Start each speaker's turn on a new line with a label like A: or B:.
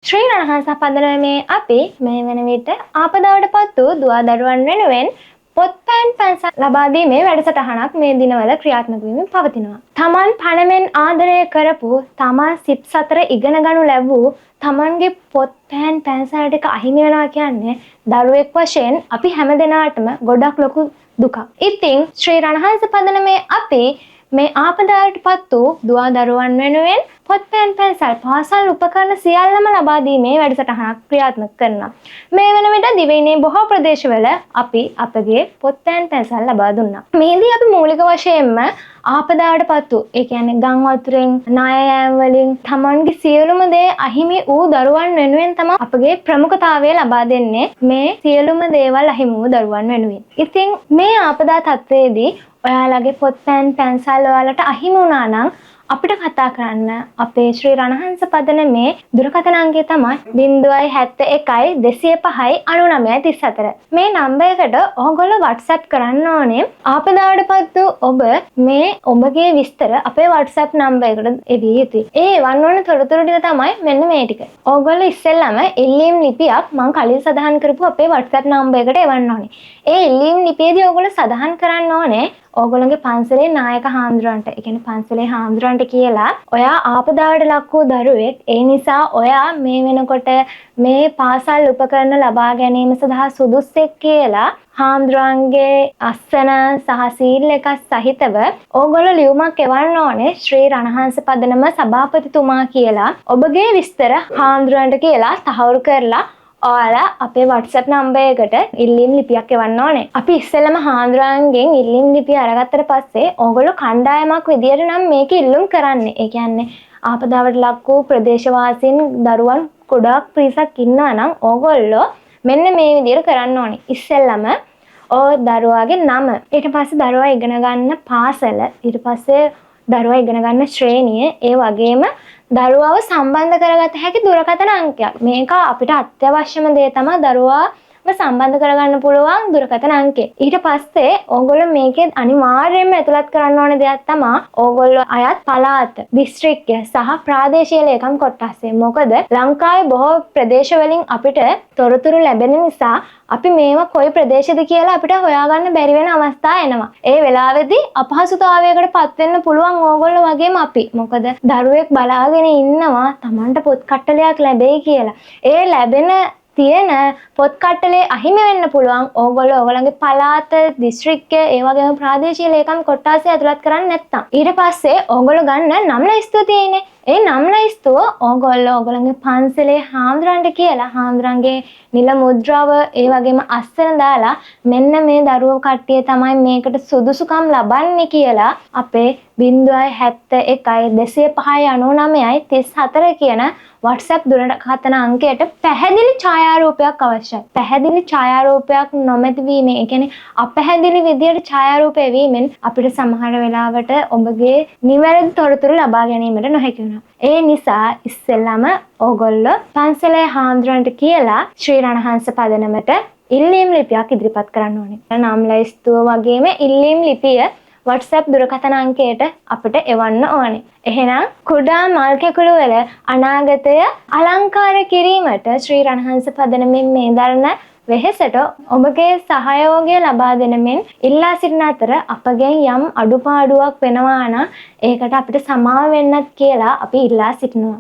A: ශ්‍රී රණහංස පදනමේ අපි මේ වන විට ආපදාවට පත් වූ දුවා දරුවන් වෙනුවෙන් පොත් පෑන් පැන්සල් ලබා දීමේ වැඩසටහනක් මේ දිනවල ක්‍රියාත්මක වෙමින් පවතිනවා. තමන් පණමෙන් ආදරය කරපු, තමන් සිප් සතර ඉගෙන ගනු ලැබූ තමන්ගේ පොත් පෑන් පැන්සල් ටික අහිමි වෙනවා කියන්නේ දරුවෙක් වශයෙන් අපි හැම දෙනාටම ගොඩක් ලොකු දුකක්. ඉතින් ශ්‍රී රණහංස පදනමේ අපි මේ ආපදාවට පත් වූ දුවා දරුවන් වෙනුවෙන් පොත් පෑන් පැන්සල් පාසල් උපකරණ සියල්ලම ලබා දීමේ වැඩසටහනක් ක්‍රියාත්මක කරනවා. මේ වන විට දිවයිනේ බොහෝ ප්‍රදේශවල අපි අපගේ පොත් පෑන් පැන්සල් ලබා දුන්නා. මෙහිදී අපි මූලික වශයෙන්ම ආපදාවට පත් වූ, ඒ කියන්නේ ගම් වතුරෙන්, ණය යෑම් වලින් තමන්ගේ සියලුම දේ අහිමි වූ දරුවන් වෙනුවෙන් තමයි අපගේ ප්‍රමුඛතාවය ලබා දෙන්නේ, මේ සියලුම දේවල් අහිමි වූ දරුවන් වෙනුවෙන්. ඉතින් මේ ආපදා තත්ත්වයේදී ඔයාලගේ පොත් පෑන් පැන්සල් ඔයාලට අහිමි වුණා නම් අපිට කතා කරන්න. අපේ ශ්‍රී රණහංස පදනමේ දුරකථන අංකය තමයි 071 205 99 34. මේ නම්බර් එකට ඕගොල්ලෝ WhatsApp කරන්න ඕනේ. ආපදාවට පත් වූ ඔබ මේ ඔබගේ විස්තර අපේ WhatsApp number එකට එවිය යුතුයි. ඒ එවන්න ඕන තොරතුරු ටික තමයි මෙන්න මේ ටික. ඕගොල්ලෝ ඉස්සෙල්ලම ඉල්ලීම් ලිපියක් මං කලින් සඳහන් කරපු අපේ WhatsApp number එකට එවන්න ඕනේ. ඒ ඉල්ලීම් ලිපියේදී ඕගොල්ලෝ සඳහන් කරන්න ඕනේ ඕගොල්ලන්ගේ පන්සලේ නායක හාමුදුරන්ට, ඒ කියන්නේ පන්සලේ හාමුදුරන්ට කියලා ඔයා ආපදාවට ලක් වූ දරුවෙක්, ඒ නිසා ඔයා මේ වෙනකොට මේ පාසල් උපකරණ ලබා ගැනීම සඳහා සුදුස්සෙක් කියලා හාමුදුරන්ගේ අස්සන සහ සීල් එකක් සහිතව ඕගොල්ලෝ ලියුමක් එවන්න ඕනේ. ශ්‍රී රණහංස පදනම සභාපතිතුමා කියලා ඔබගේ විස්තර හාමුදුරන්ට කියලා තහවුරු කරලා ඔයාලා අපේ WhatsApp number එකට ඉල්ලීම් ලිපියක් එවන්න ඕනේ. අපි ඉස්සෙල්ලම හාමුදුරන්ගෙන් ඉල්ලීම් ලිපිය අරගත්තට පස්සේ ඕගොල්ලෝ කණ්ඩායමක් විදියට නම් මේක ඉල්ලුම් කරන්නේ. ඒ කියන්නේ ආපදාවට ලක් වූ ප්‍රදේශවාසීන් දරුවන් ගොඩාක් පිරිසක් ඉන්නවා නම් ඕගොල්ලෝ මෙන්න මේ විදියට කරන්න ඕනේ. ඉස්සෙල්ලම ඔය දරුවාගේ නම, ඊට පස්සේ දරුවා ඉගෙන ගන්න පාසල, ඊට පස්සේ දරුවා ඉගෙන ගන්න ශ්‍රේණිය, ඒ වගේම දරුවාව සම්බන්ධ කරගත හැකි දුරකථන අංකයක්. මේක අපිට අත්‍යවශ්‍යම දේ තමයි දරුවාව සම්බන්ධ කරගන්න පුළුවන් දුරකථන අංකය. ඊට පස්සේ ඕගොල්ලෝ මේකේ අනිවාර්යයෙන්ම ඇතුළත් කරන්න ඕන දෙයක් තමයි ඕගොල්ලෝ අයත් පළාත, දිස්ත්‍රික්කය සහ ප්‍රාදේශීය ලේකම් කොට්ටාසය. මොකද ලංකාවේ බොහෝ ප්‍රදේශවලින් අපිට තොරතුරු ලැබෙන නිසා අපි මේවා කොයි ප්‍රදේශෙද කියලා අපිට හොයාගන්න බැරි වෙන අවස්ථා එනවා. ඒ වෙලාවේදී අපහසුතාවයකට පත් වෙන්න පුළුවන් ඕගොල්ලෝ වගේම අපි. මොකද දරුවෙක් බලාගෙන ඉන්නවා තමන්ට පොත් කට්ටලයක් ලැබෙයි කියලා. ඒ ලැබෙන තියෙන පොත් කට්ටලේ අහිමි වෙන්න පුළුවන් ඕගොල්ලෝ ඕගොල්ලන්ගේ පළාත, දිස්ත්‍රික්කය, ඒ වගේම ප්‍රාදේශීය ලේකම් කොට්ටාසය ඇතුළත් කරන්නේ නැත්තම්. ඊට පස්සේ ඕගොල්ලෝ ගන්න නම් ලැයිස්තුව තියෙන්නේ. ඒ නම් ලැයිස්තුව ඕගොල්ලෝ ඕගොල්ලන්ගේ පන්සලේ හාමුදුරන්ට කියලා හාමුදුරන්ගේ නිල මුද්‍රාව ඒ වගේම අස්සන දාලා මෙන්න මේ දරුවෝ කට්ටිය තමයි මේකට සුදුසුකම් ලබන්නේ කියලා අපේ 071 205 99 34 කියන WhatsApp දුරකථන අංකයට පැහැදිලි ඡායාරූපයක් අවශ්‍යයි. පැහැදිලි ඡායාරූපයක් නොමැති වීමෙන්, ඒ කියන්නේ අපැහැදිලි විදියට ඡායාරූප එවීමෙන් අපිට සමහර වෙලාවට ඔබගේ නිවැරදි තොරතුරු ලබා ගැනීමට නොහැකි වෙනවා. ඒ නිසා ඉස්සෙල්ලාම ඕගොල්ලෝ පන්සලේ හාමුදුරන්ට කියලා ශ්‍රී රණහංස පදනමට ඉල්ලීම් ලිපියක් ඉදිරිපත් කරන්න ඕනේ. නම් ලැයිස්තුව වගේම ඉල්ලීම් ලිපිය WhatsApp දුරකථන අංකයට අපිට එවන්න ඕනේ. එහෙනම් කුඩා මල් කැකුළු වල අනාගතය අලංකාර කිරීමට ශ්‍රී රණහංස පදනමින් මේ දරන වෙහෙසට ඔබගේ සහයෝගය ලබා දෙන මෙන් ඉල්ලා සිටින අතර අපගෙන් යම් අඩුපාඩුවක් වෙනවා නම් ඒකට අපිට සමාව වෙන්නත් කියලා අපි ඉල්ලා සිටිනවා.